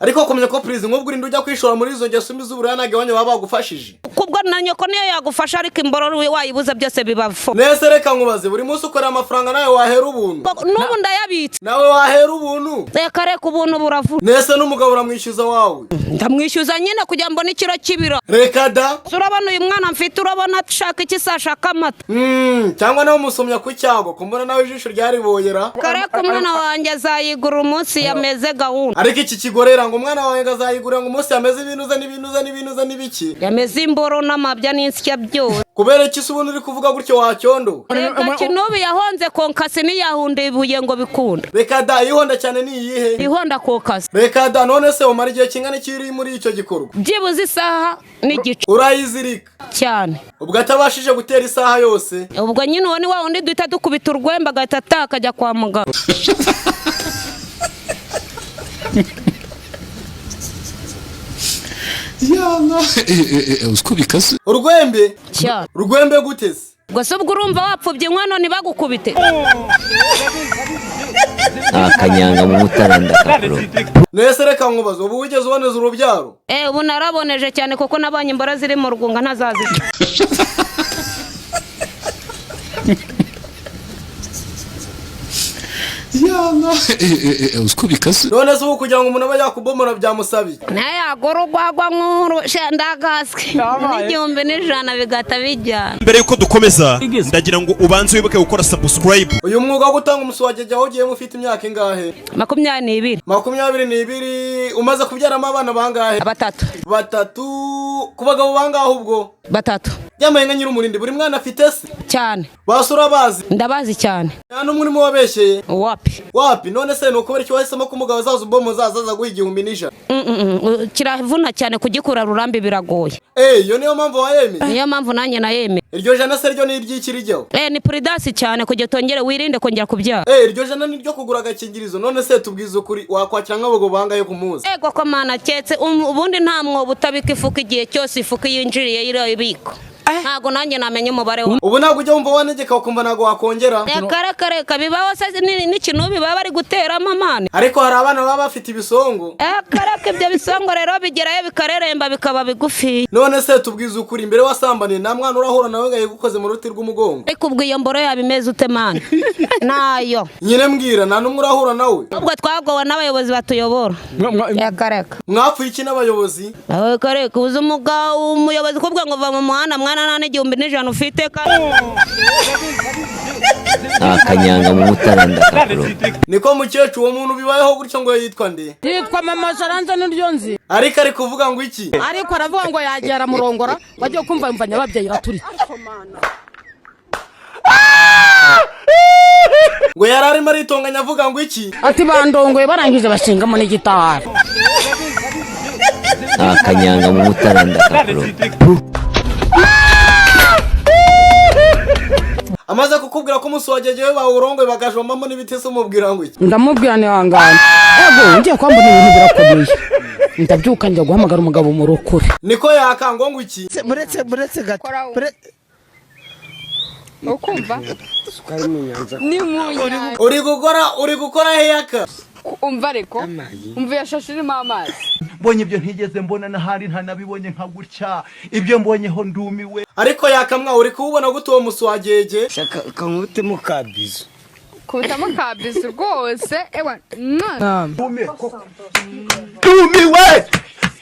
Ariko kumenya ko purizi, nk'ubwo urinda ujya kwishora muri izo ngeso mbi z'uburaya, ntabwo iwanyu baba bagufashije? Kubwo na nyoko niyo yagufasha, ariko imboro wayibuze byose biba fo. Nese reka nkubaze, buri munsi ukorera amafaranga, nawe wahera ubuntu? N'ubu ndayabitse. Nawe wahera ubuntu? Reka reka, ubuntu buravuna. Nese n'umugabo uramwishyuza wawe? Ndamwishyuza nyine kugira ngo mbone ikiro cy'ibiro. Reka da! Urabona uyu mwana mfite, urabona ashaka iki? Se ashaka amata. Cyangwa nawe umusomya ku cyago, kumbona nawe ijisho ryariboyera? Kareka, umwana wanjye azayigura umunsi yameze gahunda. Ariko iki kigorera ngo umwana wawe ngo azayigura ngo umunsi yameze ibinuza n'ibinuza n'ibinuza n'ibiki? Yameze imboro n'amabya n'insya byose. Kubera iki se ubundi uri kuvuga gutyo wacyondo? Reka, kinubi yahonze konkasi, ntiyahunda ibuye ngo bikunde. Reka da! Ihonda cyane ni iyihe? Ihonda konkasi. Reka da! None se umara igihe kingana iki uri muri icyo gikorwa? Byibuze isaha n'igice. Urayizirika? Cyane. Ubwo atabashije gutera isaha yose? Ubwo nyine uwo ni wa wundi duhita dukubita urwembe, agahita ataka akajya kwa muganga. Yala, uziko bikaze. Urwembe? Cyane. Urwembe gute se? Ubwo se ubwo urumva wapfubye inkono ntibagukubite? Akanyanga mu mutara ndakakuro. Nese reka nkubaze, ubu wigeze uboneza urubyaro? Eh, ubu naraboneje cyane, kuko nabonye imboro ziri mu rwunga ntazazica. Yala, uziko bikaze. None se ubu kugira ngo umuntu abe yakubomora byamusabiye? Nayo yagura urwagwa nk'uru ndagaswe n'1001 bigahita bijyana. Mbere yuko dukomeza, ndagira ngo ubanze wibuke gukora subscribe. Uyu mwuga wo gutanga umusuwagege aho ugiyemo ufite imyaka ingahe? 22. 22. Umaze kubyaramo abana bangahe? Batatu. Batatu ku bagabo bangahe ubwo? Batatu. Yambaye nka nyir'umurindi. Buri mwana afite se? Cyane. Basura bazi? Ndabazi cyane. Nta n'umwe urimo wabeshyeye? Wapi. Wapi. None se ni ukubera icyo wahisemo ko umugabo azaza ubomo azaza guha 1001? Kiravuna cyane kugikura rurambi, biragoye. Eh, iyo niyo mpamvu wayemeye? Niyo mpamvu nanjye nayemeye. Iryo jana se ryo ni iry'iki rijyaho? Eh, ni puridasi cyane kugira utongere wirinde kongera kubyara. Eh, iryo jana ni iryo kugura agakingirizo. None se tubwize ukuri, wakwakira nk'abagabo bangahe ku munsi? Ego ko mana, keretse ubundi nta mwobo utabika ifuka. Igihe cyose ifuka yinjiriye irabika, ntabwo nanjye namenya umubare wa. Ubu ntabwo ujya wumva wanegeka, ukumva ntabwo wakongera? Reka reka reka, bibaho se n'ikinubi baba bari guteramo amani? Ariko hari abana baba bafite ibisongo. Reka reka, ibyo bisongo rero bigerayo bikareremba bikaba bigufi. None se tubwize ukuri, mbere wasambaniye, nta mwana urahura nawe ngo yigukoze mu ruti rw'umugongo? Ariko ubwo iyo mboro yaba imeze ute mani? Nayo. Nyine mbwira, nta n'umwe urahura nawe? Ubwo twagowe n'abayobozi batuyobora, reka reka. Mwapfuye iki n'abayobozi? Reka reka, uzi umuyobozi kuvuga ngo va mu muhanda mwana, nta n'1100 ufite kandi. Akanyanga mu mutara ndakakuro. Niko mukecuru, uwo muntu bibayeho gutyo ngo yitwa nde? Yitwa mama Sharanza, niryo nzi. Ariko ari kuvuga ngo iki? Ariko aravuga ngo yagiye aramurongora, wagiye kumva yumva nyababyeyi iraturitse. Ngo yari arimo aritonganya avuga ngo iki? Ati bandongoye, barangije bashingamo n'igitari. Akanyanga mu mutara ndakakuro. Amaze kukubwira ko umunsi wagejewe bawurongoye bagajombamo n'ibiti se, umubwira ngo iki? Ndamubwira ntihangane, ego ngiye kuba mbona ibintu birakomeye, ndabyuka njya guhamagara umugabo mu rukuri. Niko yakangwa ngo iki? Muretse muretse gato. Ukumva ni mu nyanja. Uri gukora heyaka. Umva, ariko umva iyo shashi irimo amazi. Mbonye ibyo ntigeze mbona n'ahandi, ntanabibonye nka gutya. Ibyo mbonyeho ndumiwe. Ariko yakamwa, uri kuwubona gute uwo musi wagege? Shaka kankutemo ka bizu. Kubitamo ka bizu rwose, ewa mwa. Ndumiwe,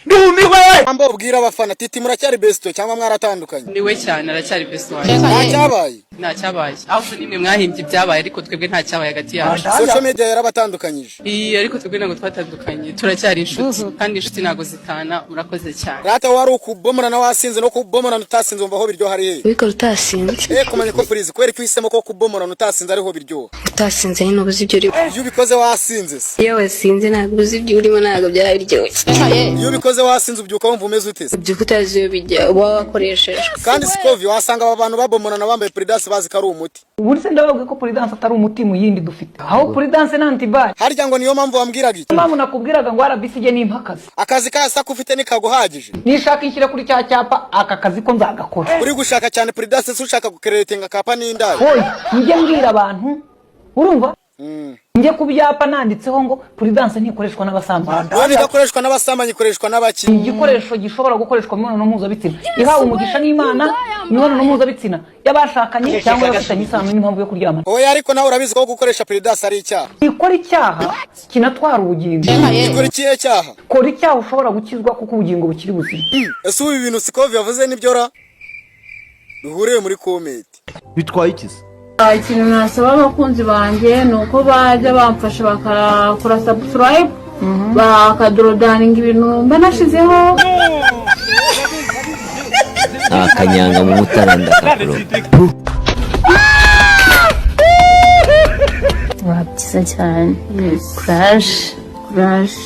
ndumiwe. Mbo ubwira abafana titi, muracyari besto cyangwa mwaratandukanye? Niwe cyane, aracyari best wanjye. Nta cyabaye? Nta cyabaye, ahubwo nimwe mwahimbye ibyabaye, ariko twebwe nta cyabaye hagati yacu. Social media yarabatandukanyije. Iyi, ariko twebwe ntabwo twatandukanye, turacyari inshuti, kandi inshuti ntabwo zitana. Murakoze cyane. Rata, wari ukubomorana wasinze no kubomorana utasinze, wumva aho biryoha ari hehe? Ubikora utasinze. Eh, kumenya ko furizi, kubera ko uhisemo ko kubomorana utasinze ariho biryoha? Utasinze nyine uba uzi ibyo urimo. Iyo ubikoze wasinze se? Iyo wasinze ntabwo uzi ibyo urimo, ntabwo byaba biryoshye. Iyo ubikoze wasinze ubyuka wumva umeze ute se? Ubyuka utazi iyo bijya, uba wakoresheje. Kandi sikovi, wasanga aba bantu babomorana bambaye puridasi bazi ko ari umuti. Ubundi se ndababwiye ko puridanse atari umuti mu yindi dufite, aho puridanse ni antibari. Harya ngo niyo mpamvu wambwiraga iki? Niyo mpamvu nakubwiraga ngo RBC ijye nimpa akazi. Akazi ka ufite nikaguhagije? Nishaka inshyire kuri cya cyapa, aka kazi ko nzagakora. Uri gushaka cyane puridasi se, ushaka gukeretinga kapa n'indaya? Oya, njye mbwira abantu, urumva? Njye ku byapa nanditseho ngo Prudence ntikoreshwa n'abasambanyi. Ubundi idakoreshwa n'abasambanyi ikoreshwa n'abaki? Ni igikoresho gishobora gukoreshwa mu mibonano mpuzabitsina ihawe umugisha n'Imana, imibonano mpuzabitsina y'abashakanye cyangwa y'abafitanye isano n'impamvu yo kuryamana. Oya, ariko nawe urabizi ko gukoresha Prudence ari icyaha. Ikora icyaha kinatwara ubugingo. Ikora ikihe cyaha? Kora icyaha ushobora gukizwa kuko ubugingo bukiri buzima. Ese ubu ibi bintu Sikovi yavuze nibyo ra? Duhuriye muri comment. Bitwaye iki se? Ikintu nasaba abakunzi banjye ni uko bajya bamfasha bakakora subscribe, bakadorodaninga ibintu mba nashizeho. Akanyanga mu mutara ndakakuroga. Wa, byiza cyane, kuraje, kuraje.